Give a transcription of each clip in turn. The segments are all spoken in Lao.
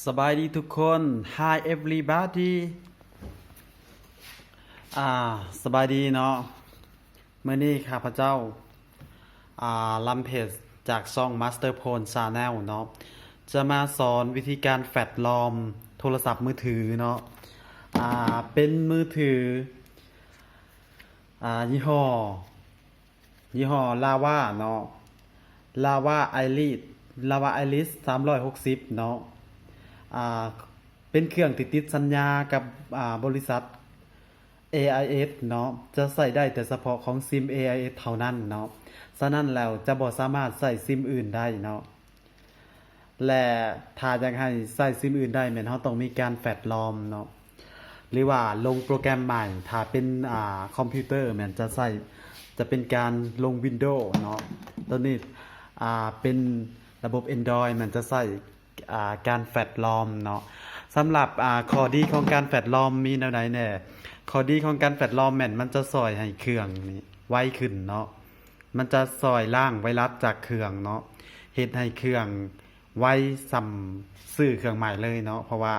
ສະບາຍດີທຸກຄົນ Hi everybody ອ່າ ສະບາຍດີເນາະ. ມື້ນີ້ຂ້າພະເຈົ້າ ອ່າ ລຳເພຈ ຈາກຊ່ອງ Master Phone Channel ເນາະ ຈະມາສອນວິທີການແຟດລອມໂທລະສັບມືຖືເນາະ. ອ່າ ເປັນມືຖື ອ່າ ຍີ່ຫໍ້ ຍີ່ຫໍ້ລາວາເນາະ ລາວາໄອຣິສ ລາວາໄອຣິສສາມຮ້ອຍຫົກສິບເນາະ. ອ່າ ເປັນເຄື່ອງທີ່ຕິດສັນຍາກັບ ອ່າ ບໍລິສັດ ເອໄອເອັສ ເນາະ ຈະໃຊ້ໄດ້ແຕ່ສະເພາະຂອງຊິມ ເອໄອເອັສ ເທົ່ານັ້ນເນາະ. ສະນັ້ນແລ້ວຈະບໍ່ສາມາດໃຊ້ຊິມອື່ນໄດ້ເນາະ. ແລະ ຖ້າຢາກໃຫ້ໃຊ້ຊິມອື່ນໄດ້ ແມ່ນເຮົາຕ້ອງມີການແຟດລອມເນາະ ຫຼືວ່າລົງໂປຣແກຣມໃໝ່. ຖ້າເປັນ ອ່າ ຄອມພິວເຕີ ແມ່ນຈະໃຊ້ ຈະເປັນການລົງວິນໂດເນາະ. ໂຕນີ້ ອ່າ ເປັນລະບົບ Android ແມ່ນຈະໃຊ້ ອ່າ ການແຟດລອມເນາະ. ສຳລັບ ອ່າ ຂໍ້ດີຂອງການແຟດລອມມີແນວໃດແດ່? ຂໍ້ດີຂອງການແຟດລອມແມ່ນມັນຈະຊ່ອຍໃຫ້ເຄື່ອງນີ້ໄວຂຶ້ນເນາະ. ມັນຈະຊ່ອຍລ້າງໄວຣັສຈາກເຄື່ອງເນາະ ເຮັດໃຫ້ເຄື່ອງໄວສ່ຳຊື້ເຄື່ອງໃໝ່ເລີຍເນາະ ເພາະວ່າ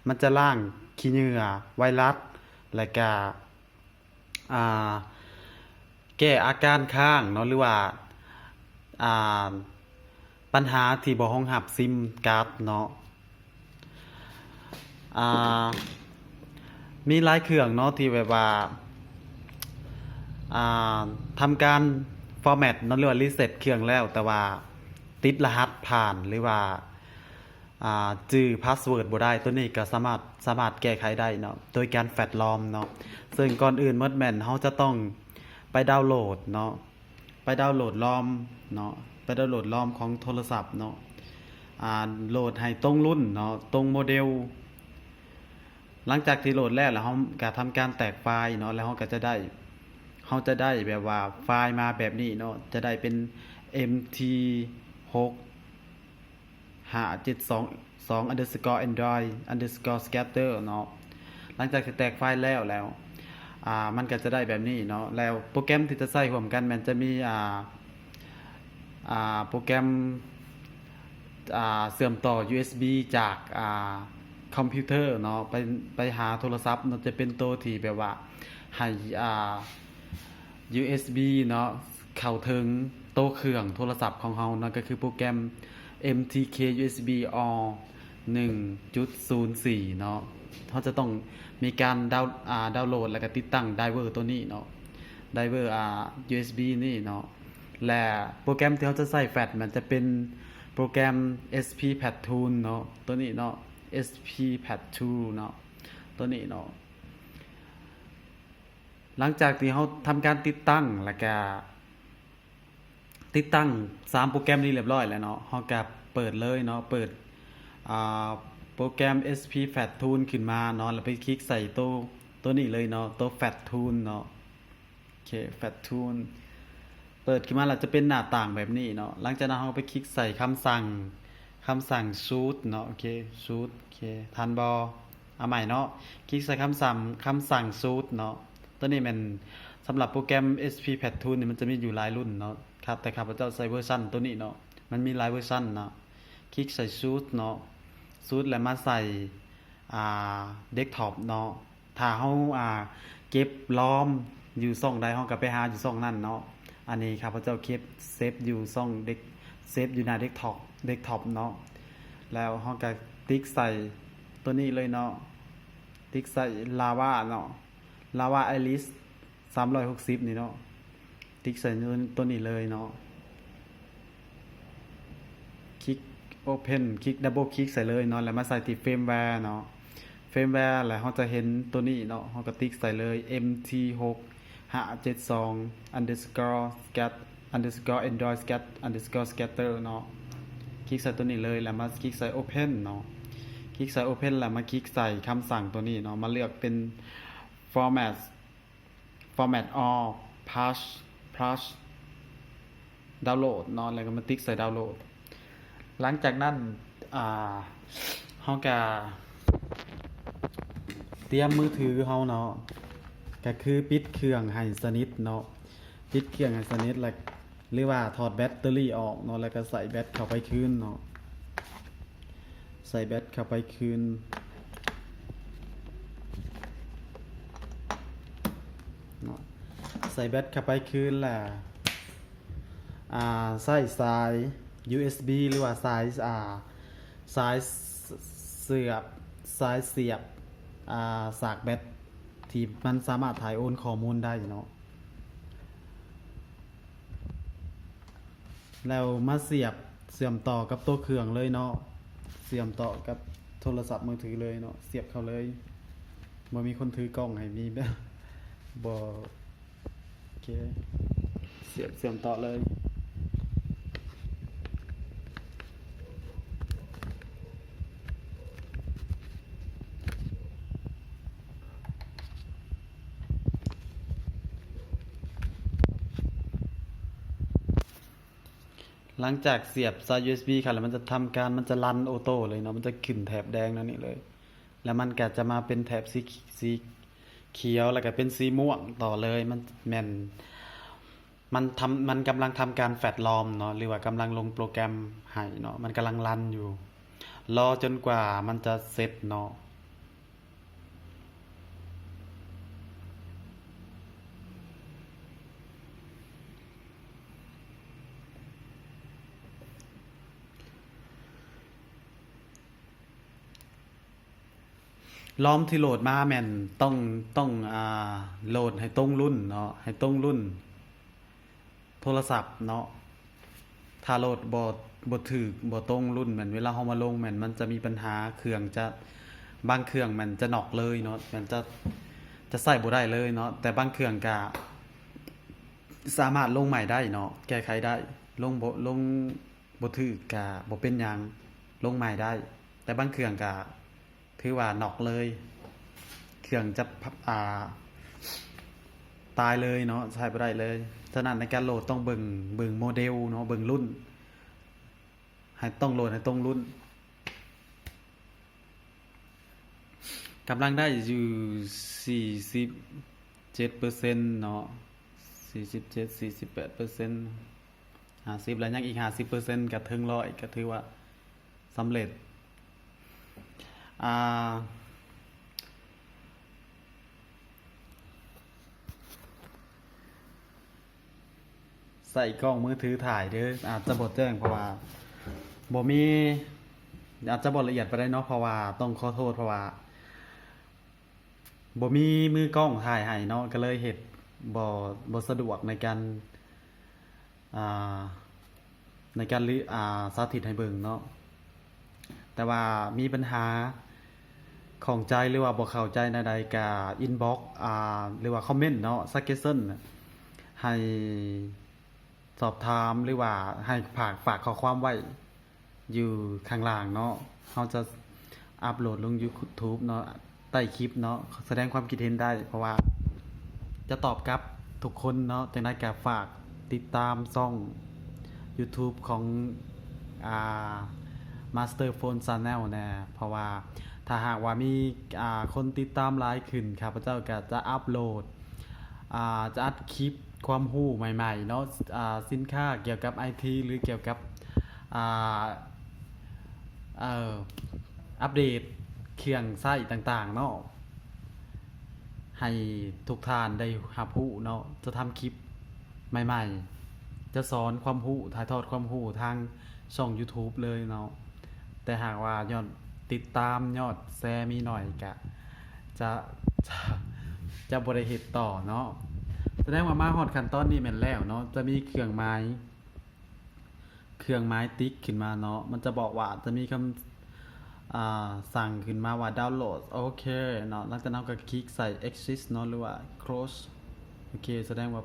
ມັນຈະລ້າງຂີ້ເຫຍື້ອໄວຣັສ ແລະກະ ອ່າ ແກ້ອາການຄ້າງເນາະ ຫຼືວ່າ ອ່າ ບັນຫາທີ່ບໍ່ຮອງຮັບຊິມກາດເນາະ. ອ່າ ມີຫຼາຍເຄື່ອງເນາະ ທີ່ແບບວ່າ ອ່າ ທຳການຟໍແມັດເນາະ ຫຼືວ່າຣີເຊັດເຄື່ອງແລ້ວ ແຕ່ວ່າຕິດລະຫັດຜ່ານ ຫຼືວ່າ ອ່າ ຈື່ພາສເວີດບໍ່ໄດ້. ໂຕນີ້ກໍສາມາດ ສາມາດແກ້ໄຂໄດ້ເນາະ ໂດຍການແຟດລອມເນາະ. ເຊິ່ງກ່ອນອື່ນໝົດແມ່ນເຮົາຈະຕ້ອງໄປດາວໂຫຼດເນາະ ໄປດາວໂຫຼດລອມເນາະ ໄປດາວໂຫຼດລອມຂອງໂທລະສັບເນາະ ອ່າ ໂຫຼດໃຫ້ຕົງລຸ້ນເນາະ ຕົງໂມເດວ. ຫຼັງຈາກທີ່ໂຫຼດແລ້ວ ແລ້ວເຮົາກໍທຳການແຕກໄຟລ໌ເນາະ ແລ້ວເຮົາກໍຈະໄດ້ ເຮົາຈະໄດ້ແບບວ່າໄຟລ໌ມາແບບນີ້ເນາະ ຈະໄດ້ເປັນ ເອັມທີຫົກຫ້າເຈັດສອງ underscore android underscore scatter ເນາະ. ຫຼັງຈາກທີ່ແຕກໄຟລ໌ແລ້ວ ແລ້ວ ອ່າ ມັນກໍຈະໄດ້ແບບນີ້ເນາະ. ແລ້ວໂປຣແກຣມທີ່ຈະໃຊ້ຮ່ວມກັນແມ່ນຈະມີ ອ່າ ອ່າ ໂປຣແກຣມ ອ່າ ເຊື່ອມຕໍ່ ຢູເອັສບີ ຈາກ ອ່າ ຄອມພິວເຕີເນາະ ໄປ ໄປຫາໂທລະສັບເນາະ ຈະເປັນໂຕທີ່ແບບວ່າໃຫ້ ອ່າ ຢູເອັສບີ ເນາະ ເຂົ້າເຖິງໂຕເຄື່ອງໂທລະສັບຂອງເຮົາເນາະ ກໍຄືໂປຣແກຣມ ເອັມທີເຄ ຢູເອັສບີ ອອ ໜຶ່ງຈຸດສູນສີ່ເນາະ. ເຮົາຈະຕ້ອງມີການດາວ ອ່າ ດາວໂຫຼດ ແລ້ວກໍຕິດຕັ້ງໄດເວີໂຕນີ້ເນາະ ໄດເວີ ອ່າ ຢູເອັສບີ ນີ້ເນາະ. ແລະ ໂປຣແກຣມທີ່ເຮົາຈະໃຊ້ແຟດ ມັນຈະເປັນໂປຣແກຣມ ເອັສພີ ແຟດທູນ ເນາະ ໂຕນີ້ເນາະ ເອັສພີ ແຟດທູນ ເນາະ ໂຕນີ້ເນາະ. ຫຼັງຈາກທີ່ເຮົາທຳການຕິດຕັ້ງ ແລ້ວກະຕິດຕັ້ງສາມໂປຣແກຣມນີ້ລຽບຮ້ອຍແລ້ວເນາະ ເຮົາກະເປີດເລີຍເນາະ ເປີດ ອ່າ ໂປຣແກຣມ ເອັສພີ ແຟດທູນ ຂຶ້ນມາເນາະ ແລ້ວໄປຄລິກໃສ່ໂຕ ໂຕນີ້ເລີຍເນາະ ໂຕ ແຟດທູນ ເນາະ. ໂອເຄ ແຟດທູນ ເປີດຂຶ້ນມາແລ້ວຈະເປັນໜ້າຕ່າງແບບນີ້ເນາະ. ຫຼັງຈາກນັ້ນເຮົາໄປຄລິກໃສ່ຄຳສັ່ງ ຄຳສັ່ງ root ເນາະ ໂອເຄ root ໂອເຄ ທັນບໍ່? ເອົາໃໝ່ເນາະ ຄລິກໃສ່ຄຳສັ່ງ ຄຳສັ່ງ root ເນາະ. ໂຕນີ້ແມ່ນສຳລັບໂປຣແກຣມ ເອັສພີ ແຟດທູນ ນີ້ ມັນຈະມີຢູ່ຫຼາຍລຸ້ນເນາະ ແຕ່ຂ້າພະເຈົ້າໃຊ້ເວີຊັນໂຕນີ້ເນາະ ມັນມີຫຼາຍເວີຊັນເນາະ. ຄລິກໃສ່ root ເນາະ root ແລ້ວມາໃສ່ ອ່າ desktop ເນາະ. ຖ້າເຮົາ ອ່າ ເກັບລອມຢູ່ຊ່ອງໃດ ເຮົາກໍໄປຫາຢູ່ຊ່ອງນັ້ນເນາະ. ອັນນີ້ຂ້າພະເຈົ້າເກັບ ເຊບຢູ່ຊ່ອງ ເດັກ ເຊບຢູ່ໜ້າ desktop desktop ເນາະ. ແລ້ວເຮົາກໍຕິກໃສ່ໂຕນີ້ເລີຍເນາະ ຕິກໃສ່ Lava ເນາະ Lava Iris ສາມຮ້ອຍຫົກສິບນີ້ເນາະ ຕິກໃສ່ໂຕນີ້ເລີຍເນາະ. ຄລິກ Open ຄລິກ Double click ໃສ່ເລີຍເນາະ ແລ້ວມາໃສ່ທີ່ Firmware ເນາະ Firmware ແລ້ວເຮົາຈະເຫັນໂຕນີ້ເນາະ ເຮົາກໍຕິກໃສ່ເລີຍ ເອັມທີຫົກຫ້າເຈັດສອງ underscore scat underscore android scat underscore scatter ເນາະ. ຄລິກໃສ່ໂຕນີ້ເລີຍ ແລ້ວມາຄລິກໃສ່ Open ເນາະ ຄລິກໃສ່ Open ແລ້ວມາຄລິກໃສ່ຄຳສັ່ງໂຕນີ້ເນາະ ມາເລືອກເປັນ format format all plus plus download ເນາະ ແລ້ວກໍມາຕິກໃສ່ download. ຫຼັງຈາກນັ້ນ ອ່າ ເຮົາກະຕຽມມືຖືເຮົາເນາະ ກະຄືປິດເຄື່ອງໃຫ້ສະໜິດເນາະ ປິດເຄື່ອງໃຫ້ສະໜິດ ແລ້ວ ຫຼືວ່າຖອດແບັດເຕີຣີອອກເນາະ ແລ້ວກໍໃສ່ແບັດເຂົ້າໄປຄືນເນາະ ໃ ໃສ່ແບັດເຂົ້າໄປຄືນເນາະ ໃສ່ແບັດເຂົ້າໄປຄືນ ແລ້ວ ອ່າ ໃຊ້ສາຍຢູເອັສບີ ຫຼືວ່າສາຍ ອ່າ ສາຍເສ- ສາຍສຽບ ອ່າ ສາກແບັດ ທີ່ມັນສາມາດຖ່າຍໂອນຂໍ້ມູນໄດ້ເນາະ. ແລ້ວມາສຽບ ເຊື່ອມຕໍ່ກັບໂຕເຄື່ອງເລີຍເນາະ ເຊື່ອມຕໍ່ກັບໂທລະສັບມືຖືເລີຍເນາະ ສຽບເຂົ້າເລີຍ ບໍ່ມີຄົນຖືກ້ອງໃຫ້ມີແບບ ບໍ່ ໂອເຄ ສຽບ ເຊື່ອມຕໍ່ເລີຍ. ຫຼັງຈາກສຽບສາຍຢູເອັສບີເຂົ້າແລ້ວ ມັນຈະທຳການ ມັນຈະລັນໂອໂຕ້ເລີຍເນາະ ມັນຈະຂຶ້ນແຖບແດງແນວນີ້ເລີຍ ແລ້ວມັນກະຈະມາເປັນແຖບສີ ສີຂຽວ ແລ້ວກະເປັນສີມ່ວງຕໍ່ເລີຍ ມັນແມ່ນ ມັນທຳ ມັນກຳລັງທຳການແຟດລອມເນາະ ຫຼືວ່າກຳລັງລົງໂປຣແກຣມໃຫ້ເນາະ ມັນກຳລັງລັນຢູ່ ລໍຈົນກວ່າມັນຈະເສັດເນາະ. ລອມທີ່ໂຫຼດມາແມ່ນຕ້ອງ ຕ້ອງ ອ່າ ໂຫຼດໃຫ້ຕົງລຸ້ນເນາະ ໃຫ້ຕົງລຸ້ນ ໂທລະສັບເນາະ ຖ້າໂຫຼດບໍ່ ບໍ່ຖືກ ບໍ່ຕົງລຸ້ນ ແມ່ນເວລາເຮົາມາລົງ ແມ່ນມັນຈະມີບັນຫາ ເຄື່ອງຈະ ບາງເຄື່ອງແມ່ນຈະນັອກເລີຍເນາະ ແມ່ນຈະ ຈະໃຊ້ບໍ່ໄດ້ເລີຍເນາະ ແຕ່ບາງເຄື່ອງກະສາມາດລົງໃໝ່ໄດ້ເນາະ ແກ້ໄຂໄດ້ ລົງບໍ່ ລົງບໍ່ຖືກກະບໍ່ເປັນຫຍັງ ລົງໃໝ່ໄດ້ ແຕ່ບາງເຄື່ອງກະ ຖືວ່ານັອກເລີຍ ເຄື່ອງຈະ ອ່າ ຕາຍເລີຍເນາະ ໃຊ້ບໍ່ໄດ້ເລີຍ. ສະນັ້ນໃນການໂຫຼດຕ້ອງເບິ່ງ ເບິ່ງໂມເດວເນາະ ເບິ່ງລຸ້ນ ໃຫ້ຕ້ອງໂຫຼດໃຫ້ຕົງລຸ້ນ. ກຳລັງໄດ້ຢູ່ສີ່ສິບເຈັດເປີເຊັນເນາະ ສີ່ສິບເຈັດ ສີ່ສິບແປດເປີເຊັນ ຫ້າສິບ ແລ້ວຍັງອີກຫ້າສິບເປີເຊັນ ກະເຖິງຮ້ອຍ ກະຖືວ່າ ສຳເລັດ. ອ່າ ໃຊ້ກ້ອງມືຖືຖ່າຍເດີ ອາດຈະບໍ່ແຈ້ງ ເພາະວ່າບໍ່ມີ ອາດຈະບໍ່ລະອຽດປານໃດເນາະ ເພາະວ່າຕ້ອງຂໍໂທດ ເພາະວ່າ ບໍ່ມີມືກ້ອງຖ່າຍໃຫ້ເນາະ ກະເລີຍເຮັດບໍ່ ບໍ່ສະດວກໃນການ ອ່າ ໃນການ ອ່າ ສາທິດໃຫ້ເບິ່ງເນາະ. ແຕ່ວ່າມີບັນຫາ ຂ້ອງໃຈ ຫຼືວ່າບໍ່ເຂົ້າໃຈແນວໃດ ກະອິນບັອກ ອ່າ ຫຼືວ່າຄອມເມັນເນາະ ຊັກເຈສເຊິນ ໃຫ້ ສອບຖາມ ຫຼືວ່າໃຫ້ຝາກ ຝາກຂໍ້ຄວາມໄວ້ຢູ່ຂ້າງລ່າງເນາະ ເຮົາຈະອັບໂຫຼດລົງຢູທູບເນາະ ໃຕ້ຄລິບເນາະ ສະແດງຄວາມຄິດເຫັນໄດ້ ເພາະວ່າຈະຕອບກັບທຸກຄົນເນາະ. ຈັ່ງໃດກະຝາກຕິດຕາມຊ່ອງຢູທູບຂອງ ອ່າ ມາສເຕີໂຟນແຊນແນວແດ່ ເພາະວ່າຖ້າຫາກວ່າມີ ອ່າ ຄົນຕິດຕາມຫຼາຍຂຶ້ນ ຂ້າພະເຈົ້າກະຈະອັບໂຫຼດ ອ່າ ຈະອັດຄລິບຄວາມຮູ້ໃໝ່ໆເນາະ ອ່າ ສິນຄ້າກ່ຽວກັບໄອທີ ຫຼື ກ່ຽວກັບ ອ່າ ເອີ ອັບເດດເຄື່ອງໃຊ້ຕ່າງໆເນາະ ໃຫ້ທຸກທ່ານໄດ້ຮັບຮູ້ເນາະ. ຈະທຳຄລິບໃໝ່ໆ ຈະສອນຄວາມຮູ້ ຖ່າຍທອດຄວາມຮູ້ທາງຊ່ອງຢູທູບເລີຍເນາະ. ແຕ່ຫາກວ່າຍອດຕິດຕາມ ຍອດແຊມີໜ້ອຍ ກະຈະ ຈະ ຈະບໍ່ໄດ້ເຮັດຕໍ່ເນາະ. ສະແດງວ່າມາຮອດຂັ້ນຕອນນີ້ແມ່ນແລ້ວເນາະ ຈະມີເຄື່ອງໝາຍ ເຄື່ອງໝາຍຕິກຂຶ້ນມາເນາະ ມັນຈະບອກວ່າຈະມີຄຳ ອ່າ ສັ່ງຂຶ້ນມາວ່າດາວໂຫຼດ ໂອເຄເນາະ. ຫຼັງຈາກນັ້ນເຮົາກະຄລິກໃສ່ເອັກຊິດເນາະ ຫຼືວ່າໂຄລສ ໂອເຄ ສະແດງວ່າ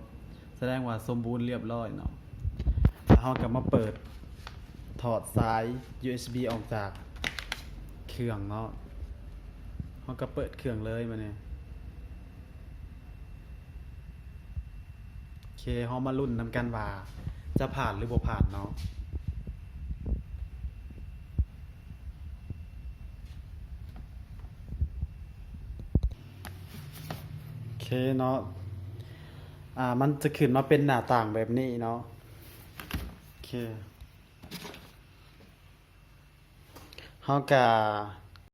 ສະແດງວ່າສົມບູນລຽບຮ້ອຍເນາະ. ແລ້ວເຮົາກະມາເປີດ ຖອດສາຍຢູເອັສບີອອກຈາກເຄື່ອງເນາະ ເຮົາກະເປີດເຄື່ອງເລີຍບາດນີ້. ໂອເຄ ເຮົາມາລຸ້ນນຳກັນວ່າຈະຜ່ານ ຫຼື ບໍ່ຜ່ານເນາະ. ໂອເຄເນາະ ອ່າ ມັນຈະຂຶ້ນມາເປັນໜ້າຕ່າງແບບນີ້ເນາະ. ໂອເຄ ເ ເຮົາກໍ